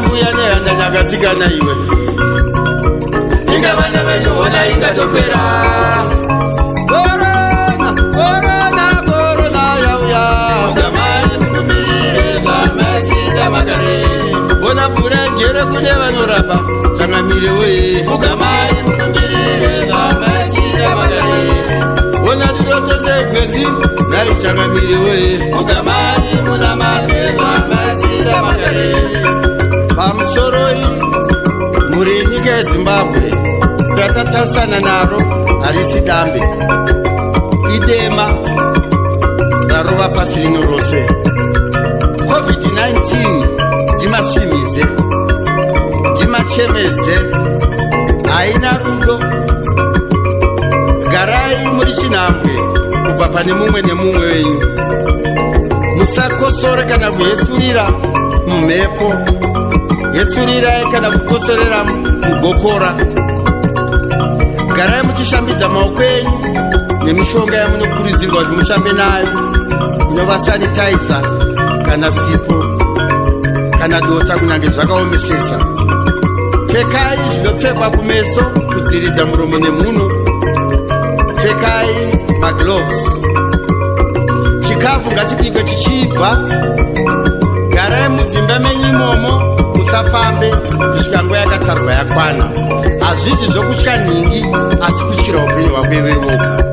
Vana mbuya nehanda nyakasikana iwe. Inga vana venyu hona ingatopera. Corona, corona, corona yauya. Mugamai mukumbirire zvamaisita makare. Bona mvura njere kune vanorapa changamire woye. Mugamai mukumbirire zvamaisita makare. Bona ndiroto segwenzi nhai changamire woye. Mugamai munamate zvamaisita makare. Pamusoroi mhuri yenyika yeZimbabwe, ratatarisana naro harisi dambe, idema rarova pasi rino rose. COVID-19 ndimasvimidze, ndimachemedze, haina rudo. Garai muri chinhambwe kubva pane mumwe nemumwe wenyu. Musakosore kana kuhetsurira mumhepo. Hetsurirai kana kukosorera mugokora. Garai muchishambidza maoko enyu nemishonga yamunokurudzirwa kuti mushambe nayo, inova sanitizer kana sipo kana dota, kunyange zvakaomesesa. Pfekai zvinopfekwa kumeso kudziridza muromo nemhuno. Pfekai magloves. Chikafu ngachibikwe chichibva. Garai mudzimba menyu imomo, musafambe kusvika nguva yakatarwa yakwana. Hazvisi zvokutya nhingi, asi kutyira upenyu hwako iwe woga.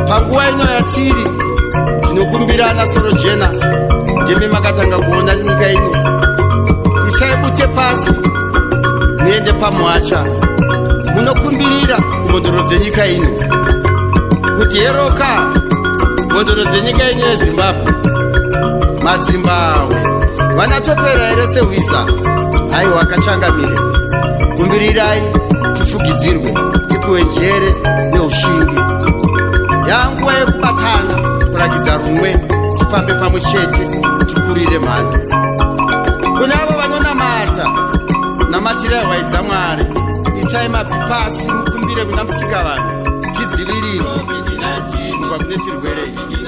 Panguva ino yatiri, tinokumbira ana sorojena, ndimi makatanga kuona nyika ino. Isai bute pasi muende pamuhacha munokumbirira kumhondoro dzenyika ino kuti heroka mhondoro dzenyika ino yeZimbabwe, madzimbahwe vanatopera here sehwiza? Haiwa kachangamire, kumbirirai tifugidzirwe, tipiwe njere neushingi. Yanguva yekubatana kurakidza rumwe, tifambe pamwe chete, tikurire mhando. Kune avo vanonamata, namatirai hwai dzaMwari. Isai mabvi pasi mukumbire kuna Musikavanhu tidzivirirwe kubva kune chirwere ichi.